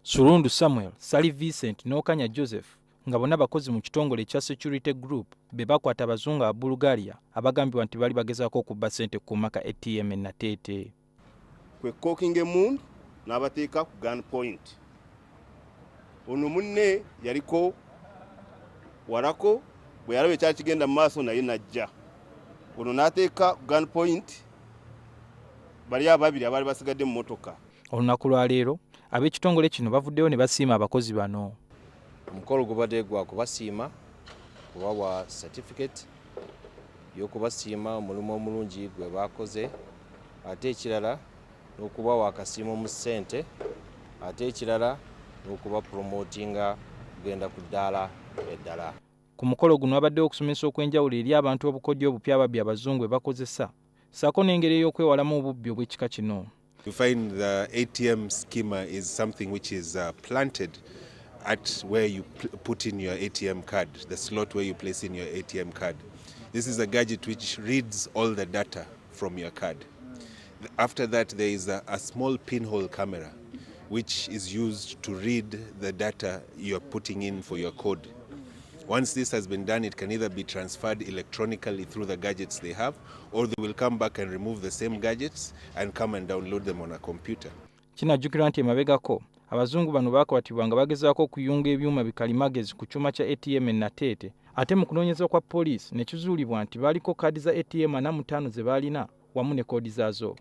Surundu Samuel, Sali Vincent n'Okanya Joseph nga bonna bakozi mu kitongole ekya Security Group be bakwata abazungu aba Bulgaria abagambibwa nti baali bagezaako okubba ssente ku maka ATM e Nateete. Kwe kukokinga emmundu n'abateeka ku gun point. Ono munne yaliko walako, bwe yalaba ekyali kigenda mu maaso naye n'ajja. Ono n'ateeka ku gun point bali ababiri abaali basigadde mu mmotoka. Olunaku lwaleero ab'ekitongole kino bavuddeyo ne basiima abakozi bano. Omukolo gubadde gwa kubasiima, kubawa certificate y'okubasiima omulimu omulungi gwe bakoze, ate ekirala n'okubawa akasiimo mu ssente, ate ekirala n'okuba promotinga kugenda ku ddaala eddala. Ku mukolo guno wabaddewo okusomesa okw'enjawulo eri abantu obukodyo obupya ababbi abazungu bwe bakozesa ssaako n'engeri ey'okwewalamu obubbi obw'ekika kino. You find the ATM skimmer is something which is planted at where you put in your ATM card, the slot where you place in your ATM card. This is a gadget which reads all the data from your card. After that, there is a small pinhole camera which is used to read the data you're putting in for your code. Once this has been done, it can either be transferred electronically through the gadgets they have, or they will come back and remove the same gadgets and come and download them on a computer. Kinajjukirwa nti emabegako abazungu bano baakwatibwa nga bagezaako okuyunga ebyuma bikalimagezi ku kyuma kya ATM e Nateete, ate mu kunoonyereza kwa poliisi ne kizuulibwa nti baaliko kaadi za ATM 45 ze baalina wamu ne koodi zaazo.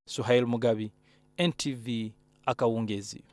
Suhail Mugabi, NTV, akawungeezi.